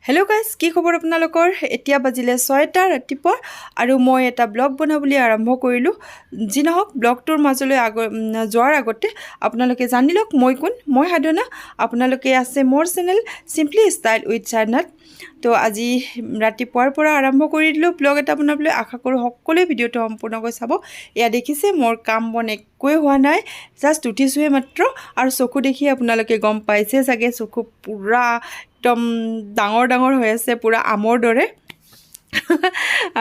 Hello' guys, কি খবৰ আপোনালোকৰ? এতিয়া বাজিলে 6টা ৰাতিপুৱা আৰু মই এটা ব্লগ বনাবলৈ আৰম্ভ কৰিলোঁ। যি নহওক, ব্লগটোৰ মাজলৈ যোৱাৰ আগতে আপোনালোকে জানি লওক মই কোন। মই সাধনা, আপোনালোকে আছে মোৰ চেনেল চিম্পলি ষ্টাইল উইথ সাধনাত। তো আজি ৰাতিপুৱাৰ পৰা আৰম্ভ কৰি দিলোঁ ব্লগ এটা বনাবলৈ। আশা কৰোঁ সকলোৱে ভিডিঅ'টো সম্পূৰ্ণকৈ চাব। এয়া দেখিছে, মোৰ কাম বন একোৱেই হোৱা নাই, জাষ্ট উঠিছোঁহে মাত্ৰ। আৰু চকু দেখি আপোনালোকে গম পাইছে চাগে, চকু পূৰা একদম ডাঙৰ ডাঙৰ হৈ আছে, পূৰা আমৰ দৰে।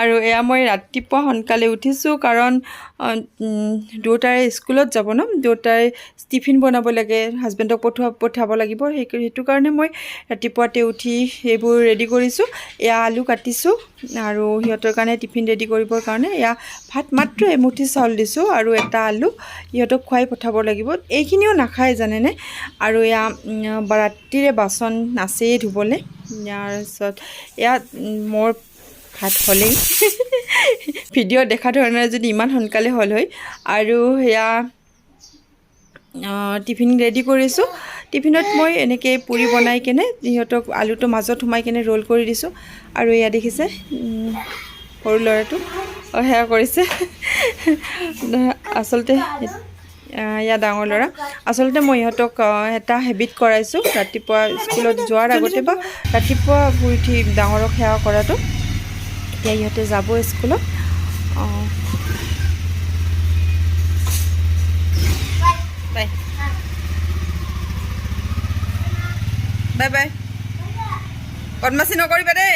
আৰু এয়া মই ৰাতিপুৱা সোনকালে উঠিছোঁ, কাৰণ দেউতাই স্কুলত যাব ন, দেউতাই টিফিন বনাব লাগে, হাজবেণ্ডক পঠাব লাগিব। সেইটো কাৰণে মই ৰাতিপুৱাতে উঠি সেইবোৰ ৰেডি কৰিছোঁ। এয়া আলু কাটিছোঁ আৰু সিহঁতৰ কাৰণে টিফিন ৰেডি কৰিবৰ কাৰণে। এয়া ভাত মাত্ৰ এমুঠি চাউল দিছোঁ আৰু এটা আলু, ইহঁতক খুৱাই পঠাব লাগিব। এইখিনিও নাখায়, জানেনে? আৰু এয়া ৰাতিৰে বাচন আছেই ধুবলৈ। ইয়াৰ পিছত এয়া মোৰ ভাত হ'লেই, ভিডিঅ' দেখা ধৰণে যদি ইমান সোনকালে হ'ল হয়। আৰু সেয়া টিফিন ৰেডি কৰিছোঁ। টিফিনত মই এনেকৈ পুৰি বনাই কেনে সিহঁতক আলুটো মাজত সোমাই কেনে ৰোল কৰি দিছোঁ। আৰু এয়া দেখিছে, সৰু ল'ৰাটো সেয়া কৰিছে। আচলতে এয়া ডাঙৰ ল'ৰা। আচলতে মই ইহঁতক এটা হেবিট কৰাইছোঁ, ৰাতিপুৱা স্কুলত যোৱাৰ আগতে বা ৰাতিপুৱা শুই উঠি ডাঙৰক সেৱা কৰাটো। এতিয়া ইহঁতে যাব স্কুলত। অঁ, বাই বাই বাই, বদমাচি নকৰিবা দেই।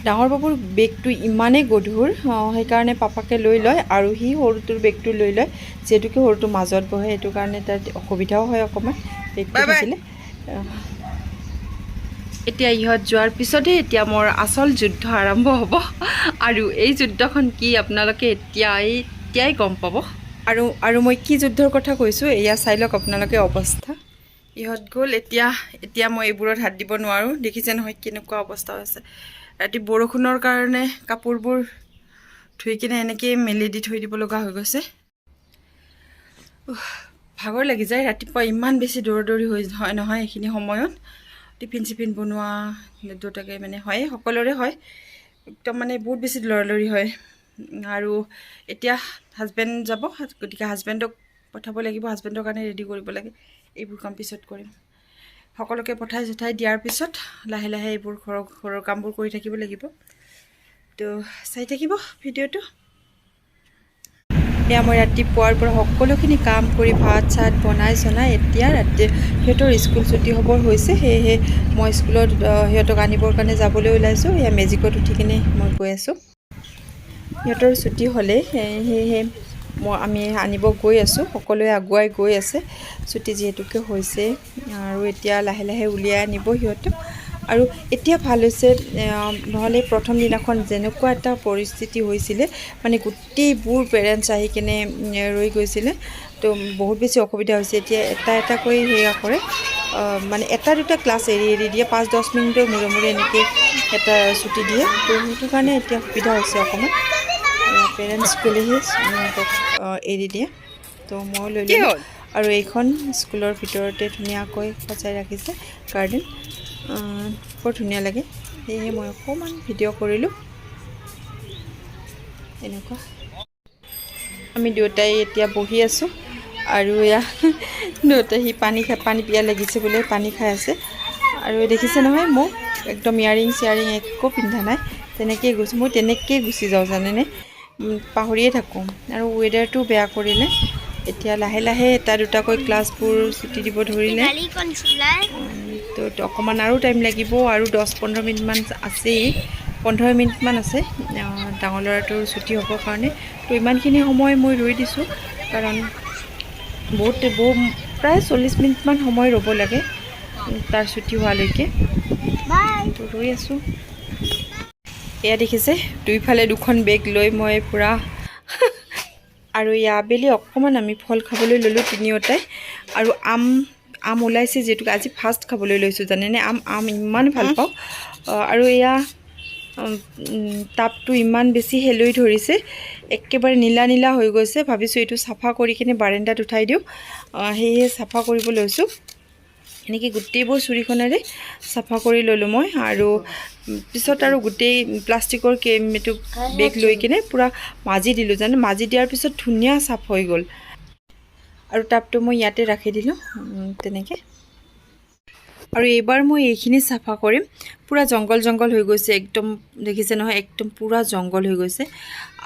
ডাঙৰ বাবুৰ বেগটো ইমানেই গধুৰ, সেইকাৰণে পাপাকে লৈ লয় আৰু সি সৰুটোৰ বেগটো লৈ লয়। যিহেতুকে সৰুটো মাজত বহে, সেইটো কাৰণে তাৰ অসুবিধাও হয় অকণমান বেগটো থাকিলে। এতিয়া ইহঁত যোৱাৰ পিছতহে এতিয়া মোৰ আচল যুদ্ধ আৰম্ভ হ'ব। আৰু এই যুদ্ধখন কি আপোনালোকে এতিয়াই গম পাব। আৰু মই কি যুদ্ধৰ কথা কৈছোঁ, এয়া চাই লওক আপোনালোকে অৱস্থা। ইহঁত গ'ল, এতিয়া এতিয়া মই এইবোৰত হাত দিব নোৱাৰোঁ। দেখিছে নহয় কেনেকুৱা অৱস্থা হৈছে? ৰাতি বৰষুণৰ কাৰণে কাপোৰবোৰ ধুই কিনে এনেকেই মেলি দি থৈ দিব লগা হৈ গৈছে। ভাগৰ লাগি যায়। ৰাতিপুৱা ইমান বেছি দৌৰা দৌৰি হৈ হয় নহয় এইখিনি সময়ত, টিফিন চিফিন বনোৱা, দেউতাকে মানে হয়, সকলোৰে হয়, একদম মানে বহুত বেছি লৰালৰি হয়। আৰু এতিয়া হাজবেণ্ড যাব, গতিকে হাজবেণ্ডক পঠাব লাগিব, হাজবেণ্ডৰ কাৰণে ৰেডি কৰিব লাগে। এইবোৰ কাম পিছত কৰিম। সকলোকে পঠাই চঠাই দিয়াৰ পিছত লাহে লাহে এইবোৰ ঘৰৰ ঘৰৰ কামবোৰ কৰি থাকিব লাগিব। তো চাই থাকিব ভিডিঅ'টো। এয়া মই ৰাতিপুৱাৰ পৰা সকলোখিনি কাম কৰি, ভাত চাত বনাই চনাই এতিয়া ৰাতি সিহঁতৰ স্কুল ছুটি হ'বৰ হৈছে। সেয়েহে মই স্কুলত সিহঁতক আনিবৰ কাৰণে যাবলৈ ওলাইছোঁ। এয়া মেজিকত উঠি কিনে মই গৈ আছোঁ। সিহঁতৰ ছুটি হ'লেই, সেয়েহে আমি আনিব গৈ আছোঁ। সকলোৱে আগুৱাই গৈ আছে, ছুটি যিহেতুকে হৈছে। আৰু এতিয়া লাহে লাহে উলিয়াই আনিব সিহঁতক। আৰু এতিয়া ভাল হৈছে, নহ'লে প্ৰথম দিনাখন যেনেকুৱা এটা পৰিস্থিতি হৈছিলে, মানে গোটেইবোৰ পেৰেণ্টছ আহি কেনে ৰৈ গৈছিলে, তো বহুত বেছি অসুবিধা হৈছে। এতিয়া এটা এটাকৈ সেয়া কৰে, মানে এটা দুটা ক্লাছ এৰি এৰি দিয়ে, 5-10 মিনিটৰ মূৰে মূৰে এনেকৈ এটা ছুটি দিয়ে। তো সেইটো কাৰণে এতিয়া সুবিধা হৈছে অকণমান। পেৰেণ্টছ গ'লেহে সিহঁতক এৰি দিয়ে। তো মই লৈ ল'লোঁ। আৰু এইখন স্কুলৰ ভিতৰতে ধুনীয়াকৈ সজাই ৰাখিছে গাৰ্ডেন, বৰ ধুনীয়া লাগে। সেয়েহে মই অকণমান ভিডিঅ' কৰিলোঁ। এনেকুৱা আমি দুয়োটাই এতিয়া বহি আছোঁ। আৰু এয়া দুয়োটাই, সি পানী খাই, পানী পিয়াহ লাগিছে বোলে, পানী খাই আছে। আৰু দেখিছে নহয় মোক, একদম ইয়াৰিং চিয়াৰিং একো পিন্ধা নাই, তেনেকেই গৈছোঁ। মই তেনেকেই গুচি যাওঁ, জানেনে? পাহৰিয়ে থাকোঁ। আৰু ৱেডাৰটো বেয়া কৰিলে। এতিয়া লাহে লাহে এটা দুটাকৈ ক্লাছবোৰ ছুটি দিব ধৰিলে। তো অকণমান আৰু টাইম লাগিব, আৰু 10-15 মিনিটমান আছেই, 15 মিনিটমান আছে ডাঙৰ ল'ৰাটোৰ ছুটি হ'বৰ কাৰণে। তো ইমানখিনি সময় মই ৰৈ দিছোঁ, কাৰণ বহুত বহু প্ৰায় 40 মিনিটমান সময় ৰ'ব লাগে তাৰ ছুটি হোৱালৈকে। তো ৰৈ আছোঁ। এয়া দেখিছে, দুইফালে দুখন বেগ লৈ মই পূৰা। আৰু এয়া আবেলি অকণমান আমি ফল খাবলৈ ল'লোঁ তিনিওটাই। আৰু আম আম ওলাইছে যিহেতুকে আজি ফাৰ্ষ্ট খাবলৈ লৈছোঁ, জানেনে? আম আম ইমান ভাল পাওঁ। আৰু এয়া টাবটো ইমান বেছি শেলুৱৈ ধৰিছে। একেবাৰে নীলা নীলা হৈ গৈছে। ভাবিছোঁ এইটো চাফা কৰি কিনে বাৰেণ্ডাত উঠাই দিওঁ। সেয়েহে চাফা কৰিব লৈছোঁ। এনেকৈ গোটেইবোৰ চুৰিখনেৰে চাফা কৰি ল'লোঁ মই আৰু পিছত আৰু গোটেই প্লাষ্টিকৰ এইটো বেগ লৈ কিনে পূৰা মাজি দিলোঁ জানে। মাজি দিয়াৰ পিছত ধুনীয়া চাফ হৈ গ'ল আৰু টাবটো মই ইয়াতে ৰাখি দিলোঁ তেনেকৈ। আৰু এইবাৰ মই এইখিনি চাফা কৰিম। পূৰা জংঘল জংঘল হৈ গৈছে একদম, দেখিছে নহয়, একদম পূৰা জংঘল হৈ গৈছে।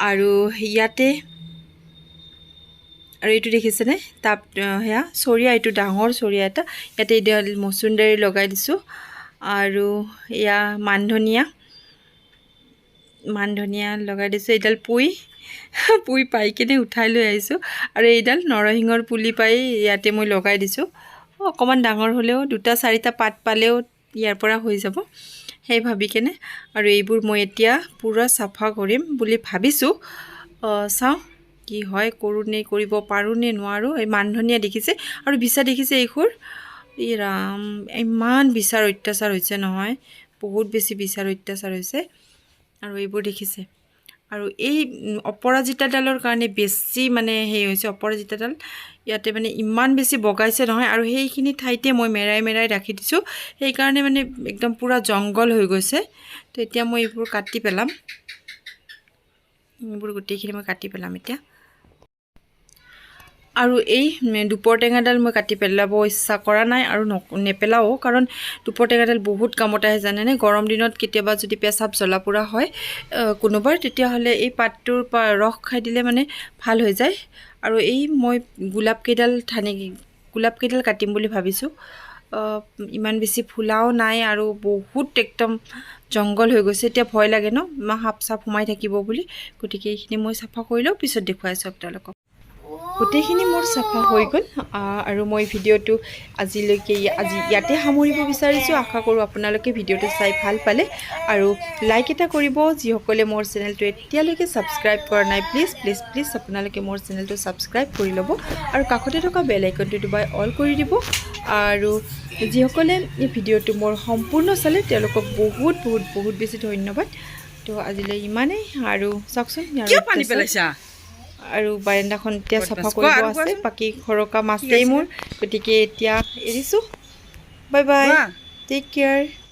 আৰু ইয়াতে আৰু এইটো দেখিছেনে টাব, সেয়া চৰিয়া, এইটো ডাঙৰ চৰিয়া এটা। ইয়াতে এতিয়া মচুন্দাৰী লগাই দিছোঁ আৰু এয়া মান ধনিয়া, মান ধনিয়া লগাই দিছোঁ। এইডাল পুই পুই পাই কিনে উঠাই লৈ আহিছোঁ আৰু এইডাল নৰসিংহৰ পুলি পাই ইয়াতে মই লগাই দিছোঁ। অকণমান ডাঙৰ হ'লেও দুটা চাৰিটা পাত পালেও ইয়াৰ পৰা হৈ যাব, সেই ভাবি কেনে। আৰু এইবোৰ মই এতিয়া পূৰা চাফা কৰিম বুলি ভাবিছোঁ। চাওঁ কি হয়, কৰোঁ নে কৰিব পাৰোঁ নে নোৱাৰোঁ। এই মান ধনিয়া দেখিছে আৰু বিচা দেখিছে এইবোৰ। এই ৰাম, ইমান বিচাৰ অত্যাচাৰ হৈছে নহয়, বহুত বেছি বিচাৰ অত্যাচাৰ হৈছে। আৰু এইবোৰ দেখিছে আৰু এই অপৰাজিতাডালৰ কাৰণে বেছি মানে হেৰি হৈছে। অপৰাজিতাডাল ইয়াতে মানে ইমান বেছি বগাইছে নহয় আৰু সেইখিনি ঠাইতে মই মেৰাই মেৰাই ৰাখি দিছোঁ, সেইকাৰণে মানে একদম পূৰা জংঘল হৈ গৈছে। তো এতিয়া মই এইবোৰ কাটি পেলাম, এইবোৰ গোটেইখিনি মই কাটি পেলাম এতিয়া। আৰু এই দুপৰ টেঙাডাল মই কাটি পেলাব ইচ্ছা কৰা নাই আৰু নেপেলাও, কাৰণ দুপৰ টেঙাডাল বহুত কামত আহে জানেনে। গৰম দিনত কেতিয়াবা যদি পেচাব জ্বলা পোৰা হয় কোনোবাৰ, তেতিয়াহ'লে এই পাতটোৰ পৰা ৰস খাই দিলে মানে ভাল হৈ যায়। আৰু এই মই গোলাপকেইডাল ঠানি গোলাপকেইডাল কাটিম বুলি ভাবিছোঁ। ইমান বেছি ফুলাও নাই আৰু বহুত একদম জংঘল হৈ গৈছে। এতিয়া ভয় লাগে ন, সাপ চাপ সোমাই থাকিব বুলি। গতিকে এইখিনি মই চাফা কৰি লওঁ, পিছত দেখুৱাই আছোঁ আপোনালোকক। গোটেইখিনি মোৰ চাফা হৈ গ'ল আৰু মই ভিডিঅ'টো আজিলৈকে আজি ইয়াতে সামৰিব বিচাৰিছোঁ। আশা কৰোঁ আপোনালোকে ভিডিঅ'টো চাই ভাল পালে আৰু লাইক এটা কৰিব। যিসকলে মোৰ চেনেলটো এতিয়ালৈকে ছাবস্ক্ৰাইব কৰা নাই, প্লিজ প্লিজ প্লিজ আপোনালোকে মোৰ চেনেলটো ছাবস্ক্ৰাইব কৰি ল'ব আৰু কাষতে থকা বেল আইকনটো দবাই অল কৰি দিব। আৰু যিসকলে এই ভিডিঅ'টো মোৰ সম্পূৰ্ণ চালে, তেওঁলোকক বহুত বহুত বহুত বেছি ধন্যবাদ। তো আজিলৈ ইমানেই আৰু চাওকচোন ইয়াৰ কিয় পানী অত্যাচাৰ। পেলাইছা? আৰু বাৰাণ্ডাখন এতিয়া চাফা কোৱা কৰিব আৰু আছে। কোৱাচোন। বাকী ঘৰৰ কাম আছেই মোৰ, গতিকে এতিয়া এৰিছোঁ। Bye bye. কোৱা। Take care.